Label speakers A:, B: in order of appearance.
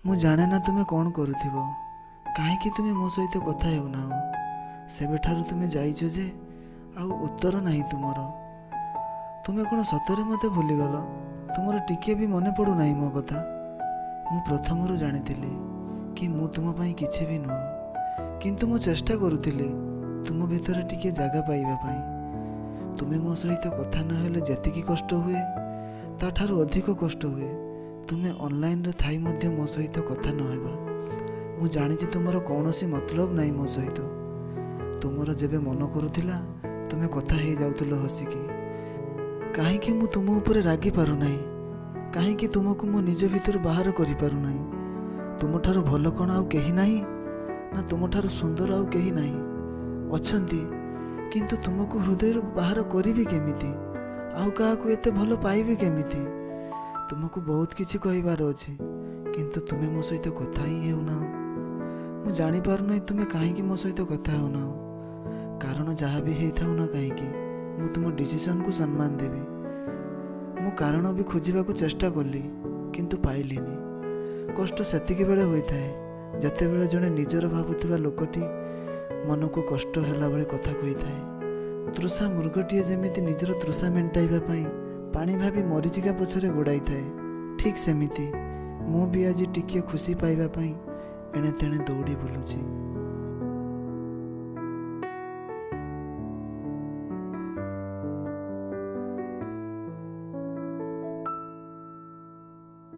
A: ମୁଁ ଜାଣେ ନା ତୁମେ କ'ଣ କରୁଥିବ, କାହିଁକି ତୁମେ ମୋ ସହିତ କଥା ହେଉନାହଁ। ସେବେଠାରୁ ତୁମେ ଯାଇଛ ଯେ ଆଉ ଉତ୍ତର ନାହିଁ ତୁମର। ତୁମେ କ'ଣ ସତରେ ମୋତେ ଭୁଲିଗଲ? ତୁମର ଟିକିଏ ବି ମନେ ପଡ଼ୁନାହିଁ ମୋ କଥା? ମୁଁ ପ୍ରଥମରୁ ଜାଣିଥିଲି କି ମୁଁ ତୁମ ପାଇଁ କିଛି ବି ନୁହଁ, କିନ୍ତୁ ମୁଁ ଚେଷ୍ଟା କରୁଥିଲି ତୁମ ଭିତରେ ଟିକିଏ ଜାଗା ପାଇବା ପାଇଁ। ତୁମେ ମୋ ସହିତ କଥା ନହେଲେ ଯେତିକି କଷ୍ଟ ହୁଏ, ତା'ଠାରୁ ଅଧିକ କଷ୍ଟ ହୁଏ ତୁମେ ଅନଲାଇନରେ ଥାଇ ମଧ୍ୟ ମୋ ସହିତ କଥା ନହେବା। ମୁଁ ଜାଣିଛି ତୁମର କୌଣସି ମତଲବ ନାହିଁ ମୋ ସହିତ। ତୁମର ଯେବେ ମନ କରୁଥିଲା, ତୁମେ କଥା ହେଇଯାଉଥିଲ ହସିକି। କାହିଁକି ମୁଁ ତୁମ ଉପରେ ରାଗି ପାରୁନାହିଁ? କାହିଁକି ତୁମକୁ ମୋ ନିଜ ଭିତରୁ ବାହାର କରିପାରୁନାହିଁ? ତୁମଠାରୁ ଭଲ କ'ଣ ଆଉ କେହି ନାହିଁ? ନା ତୁମଠାରୁ ସୁନ୍ଦର ଆଉ କେହି ନାହିଁ? ଅଛନ୍ତି, କିନ୍ତୁ ତୁମକୁ ହୃଦୟରୁ ବାହାର କରିବି କେମିତି? ଆଉ କାହାକୁ ଏତେ ଭଲ ପାଇବି କେମିତି? ତୁମକୁ ବହୁତ କିଛି କହିବାର ଅଛି, କିନ୍ତୁ ତୁମେ ମୋ ସହିତ କଥା ହିଁ ହେଉନାହଁ। ମୁଁ ଜାଣିପାରୁନାହିଁ ତୁମେ କାହିଁକି ମୋ ସହିତ କଥା ହେଉନାହଁ। କାରଣ ଯାହା ବି ହେଇଥାଉ ନା କାହିଁକି, ମୁଁ ତୁମ ଡିସିସନକୁ ସମ୍ମାନ ଦେବି। ମୁଁ କାରଣ ବି ଖୋଜିବାକୁ ଚେଷ୍ଟା କଲି, କିନ୍ତୁ ପାଇଲିନି। କଷ୍ଟ ସେତିକି ବେଳେ ହୋଇଥାଏ, ଯେତେବେଳେ ଜଣେ ନିଜର ଭାବୁଥିବା ଲୋକଟି ମନକୁ କଷ୍ଟ ହେଲା ଭଳି କଥା କହିଥାଏ। ତୃଷା ମୃଗଟିଏ ଯେମିତି ନିଜର ତୃଷା ମେଣ୍ଟାଇବା ପାଇଁ ପାଣି ଭାବି ମରିଚିକା ପଛରେ ଗୋଡ଼ାଇଥାଏ, ଠିକ୍ ସେମିତି ମୁଁ ବି ଆଜି ଟିକିଏ ଖୁସି ପାଇବା ପାଇଁ ଏଣେ ତେଣେ ଦୌଡ଼ି ବୁଲୁଛି।